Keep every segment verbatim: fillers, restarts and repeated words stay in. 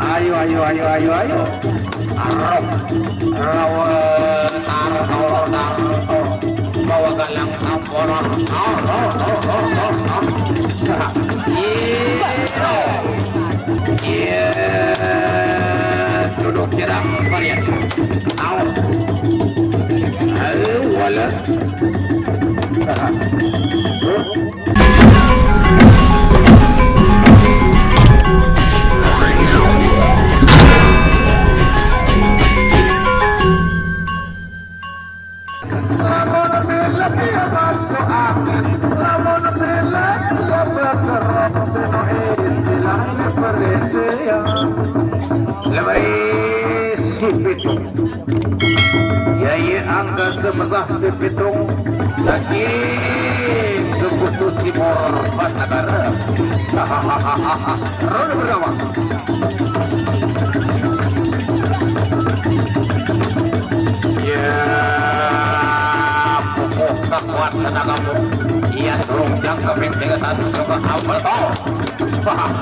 Ayo, ayo, ayo, ayo, ayo. Arok. Rawa tar tor tar tor. Bawa galang tamporan. Tor tor tor tor tor tor. Iya. Iya. Duduk jerang kalian. Au. Ayo, Wallace. Lamun bilep ya masuk angin, lamun bilep ya bekerok, seno istilah leperisian. Leperisi pitung. Yai angka semesah sepitung daging Gebutu Timur Batagara. Roda pertama. Ya, pupuk sekuat tenagamu. Ia turun jangka penting dan suka apel tol. Paham.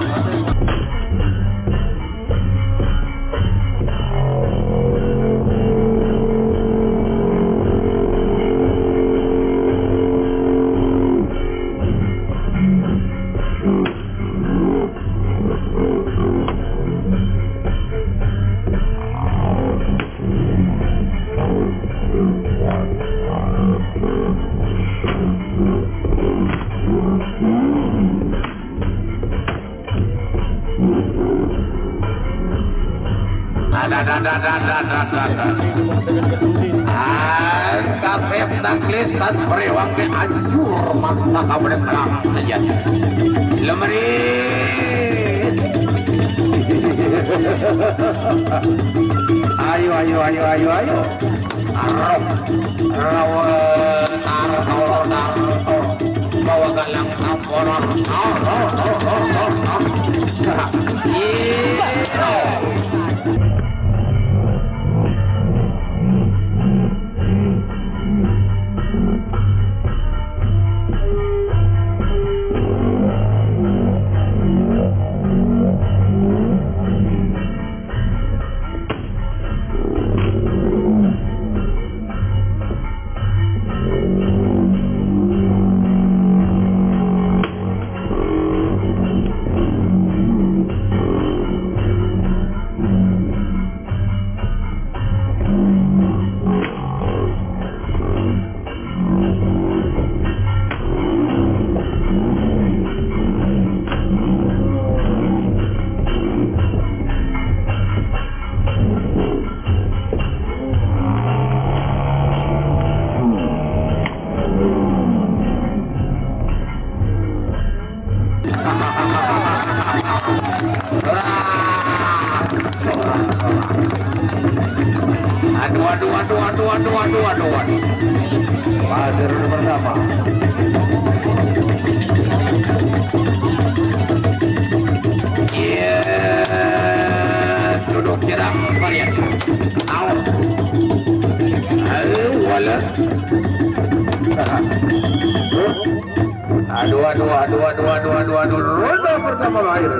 Ada, ada, ada, ada, ada, ada, ada, ada. Kasep tangklis tan periwang ke anjur mas tak kamu perang saja. Lemari. Ayo, ayo, ayo, ayo, ayo. Arok. Rawa tar tor tar tor. Bawa galang tamporan. Tor tor tor tor tor tor. Iya. Aduh, aduh, aduh, aduh, aduh, aduh, aduh, aduh. Pagar pertama. Iya, duduk jerang kalian. Au. Aduh, Wallace. Aduh, aduh, aduh, aduh, aduh, aduh, aduh, aduh. Roda pertama lahir.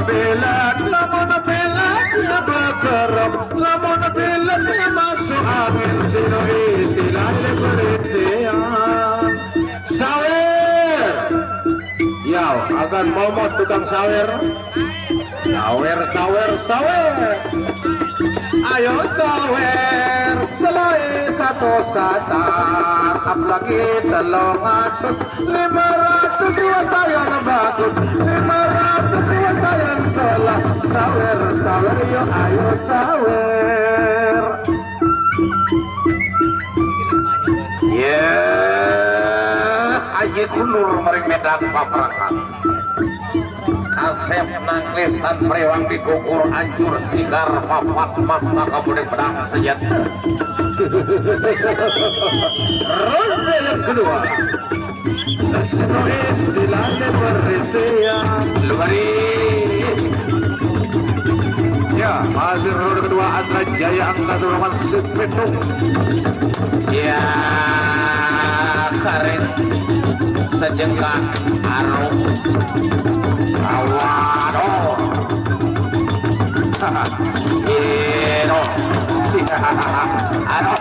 Belat, lamun belat ya bekerep, lamun belat ya masuk angin, sino istilah leperisian. Sawer. Yau, agan momot tukang sawer. Sawer, sawer, sawer. Ayo sawer, selai satu satak, apalagi telung atus, lima ratus dua sayan bagus, lima ratus dua sayan salah. Sawer, sawer, yo ayo sawer. Ya, Haji Kundur mari medan paperangan. Kasep nangklis tan prewang dikukur ancur sigar papat mas maka mudik pedang senjata. Ronde yang kedua. Sesuai silane berisian. Lumari. Masih ronde kedua antara Jaya Angka Tulaman Sipitung. Ya, Karing sejengkal aruh. Awaduh. Ino. Aduh.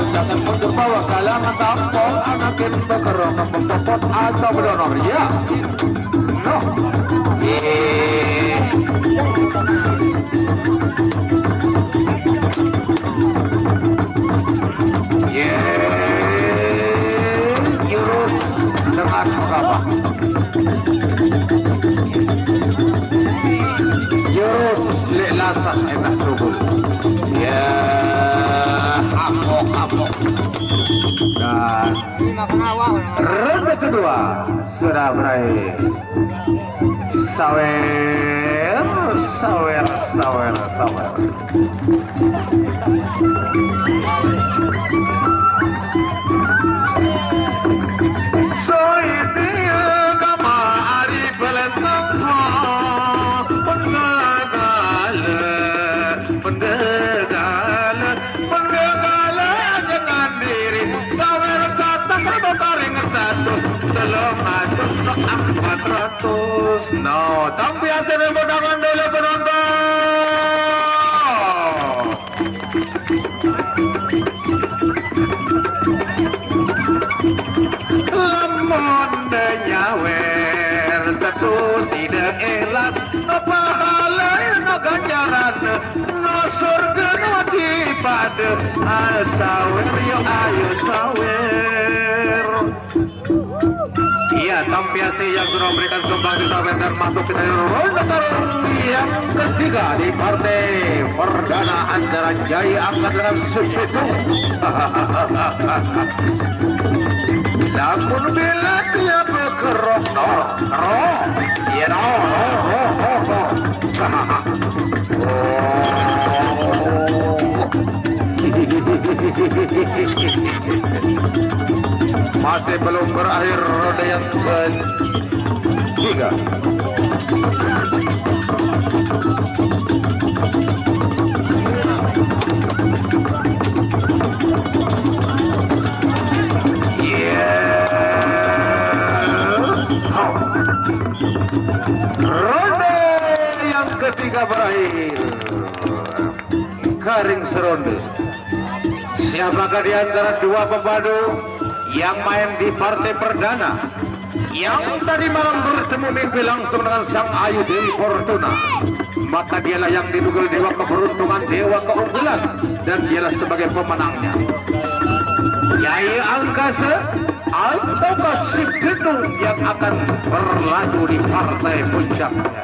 Jangan mundur bawa kalangan tampol, anakin bekerong, bepopot atau bedonor, ya. Noh. Ye. Ye. Jurus dengan gagah. Jurus lek lasah enak subul. Ya, hapok, hapok. Dan ronde kedua sudah berakhir. Sawer, sawer, sawer, sawer. Soe dia kama ari pelentang fa, penggagale, penggagale, penggagale dengan diri. Sawer satah karing satus, telung atus, empat ratus. No, tampi asih tepuk tangan dulu penonton. Lamun nyawer tetu sida ikhlas, pahalana ganjaran, no surga no dipada, asawer yo ayo sawer. Iya, tampi asih yang sudah memberikan sumbang di sawer dan masuk kita di ronde tarung yang ketiga di partai perdana antara Jaya Angka dengan Sipitung. Namun bila dia berkerok, no, kerok, iya, no, no, no, no, no. Oh. Masih belum berakhir ronde yang ketiga. Yeah. Ronde yang ketiga berakhir. Karing seronde. Siapakah di antara dua pepadu yang main di partai perdana yang tadi malam bertemu mimpi langsung dengan Sang Ayu Dewi Fortuna? Maka dialah yang didukul dewa keberuntungan, dewa keunggulan, dan dialah sebagai pemenangnya. Jaya Angkasa ataukah Sipitung yang akan berlaku di partai puncaknya?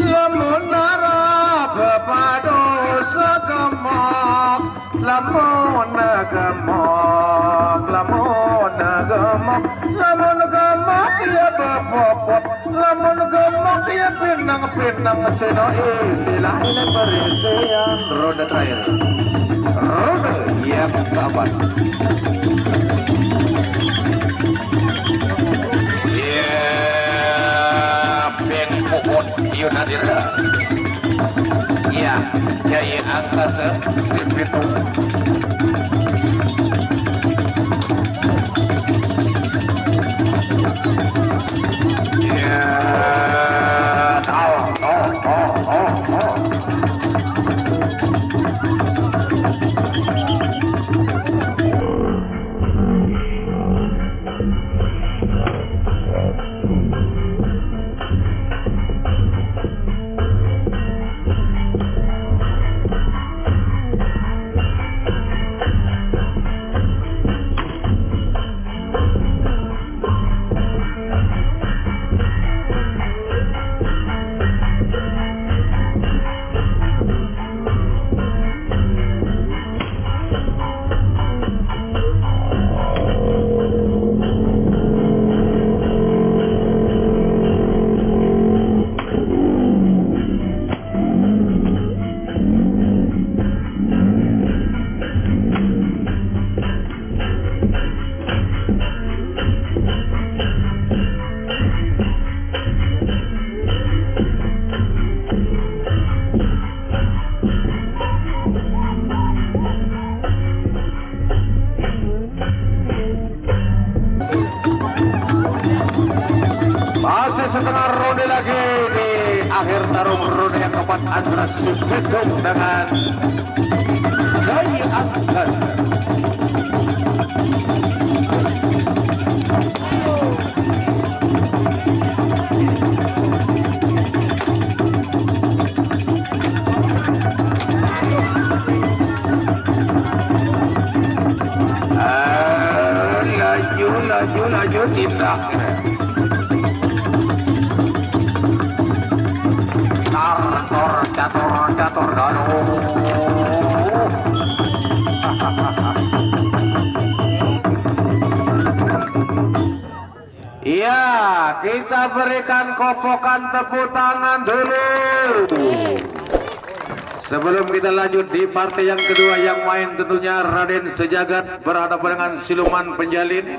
Lamun arep pados gemok, lamun gemok, lamun gemok, lamun gemok ya bepopot, lamun gemok ya pinang-pinang, seno istilah ini perisian ronde terakhir. Ronde yang keempat. Iya, peng puput Yunadira. Iya, Jaya Angkasa Sipitung. Iya. Masih setengah ronde lagi di akhir tarung ronde yang keempat antara si Betung dengan Jai Angkasa. Ah, laju, laju, laju, tindak. Tar, tor, cator, cator, dalu. Ya, kita berikan kopokan tepuk tangan dulu. Sebelum kita lanjut di partai yang kedua, yang main tentunya Raden Sejagat berhadapan dengan Siluman Penjalin.